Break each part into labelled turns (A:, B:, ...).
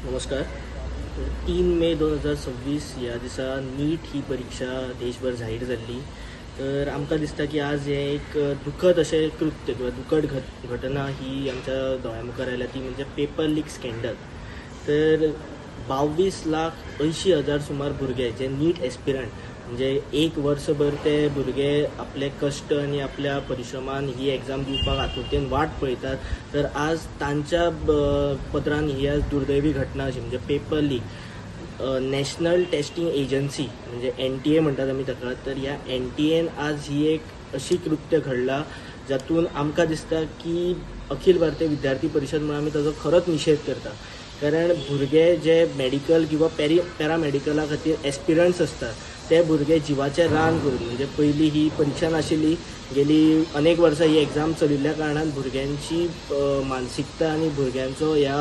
A: नमस्कार. 3 मे 2026 ह्या दिसा नीट ही परिक्षा देशभर जाहीर जाल्ली. तर आमकां दिसता की आज हें एक दुखद अशें कृत्य किंवा दुखद घटना ही आमच्या दोळ्या मुखार आयल्या, ती म्हणजे पेपर लीक स्कँडल. तर 22,80,000 सुमार भुरगे जे नीट एस्पिरंट, म्हणजे एक वर्सभर ते भुरगे आपले कश्ट आनी आपल्या परिश्रमान ही एग्जाम दिवपाक आतुरतेन वाट पळयतात, तर आज तांच्या पदरान ही आज दुर्दैवी घटना अशी म्हणजे paper leak. National Testing Agency म्हणजे NTA म्हणटात आमी ताका, तर ह्या NTAन आज ही एक अशी कृत्य घडला जातून आमकां दिसता की अखिल भारतीय विद्यार्थी परिशद म्हणून आमी ताजो खरोच निशेध करता. कारण भुरगे जे मेडिकल किंवा पॅरामेडिकला खातीर एस्पिरंट्स आसतात ते भुरगे जिवाचें रान करून, म्हणजे पयलीं ही परिक्षा नाशिल्ली, गेली अनेक वर्सां ही एग्जाम चलिल्ल्या कारणान भुरग्यांची मानसिकता आनी भुरग्यांचो ह्या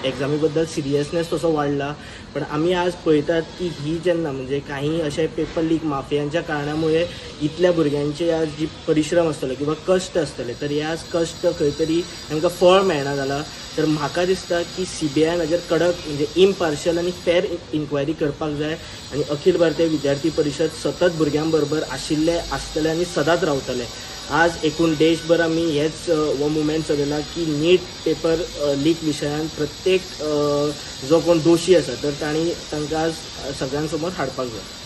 A: एग्जामी बद्दल सिरियसनेस तसो वाडला. पण आमी आज पळयतात की ही जेन्ना म्हणजे काही अशे पेपर लीक माफियांच्या कारणामुळे इतल्या भुरग्यांचे आज जी परिश्रम आसतले किंवा कश्ट आसतले, तर हे आज कश्ट खंय तरी तांकां फळ मेळना जाला. तर म्हाका दिसता की CBIन हाजेर कडक म्हणजे इम्पार्शल आनी फेर इन्क्वायरी करपाक जाय आनी अखिल भारतीय विद्यार्थी परिशद सतत भुरग्यां बरोबर आशिल्ले, आसतले आनी सदांच रावतले. आज एकूण देशभर आमी हेच हो मुवमेंट चलयला की नीट पेपर लीक विशयान प्रत्येक जो कोण दोशी आसा तर तांणी तांकां आज सगळ्यां समोर हाडपाक जाय.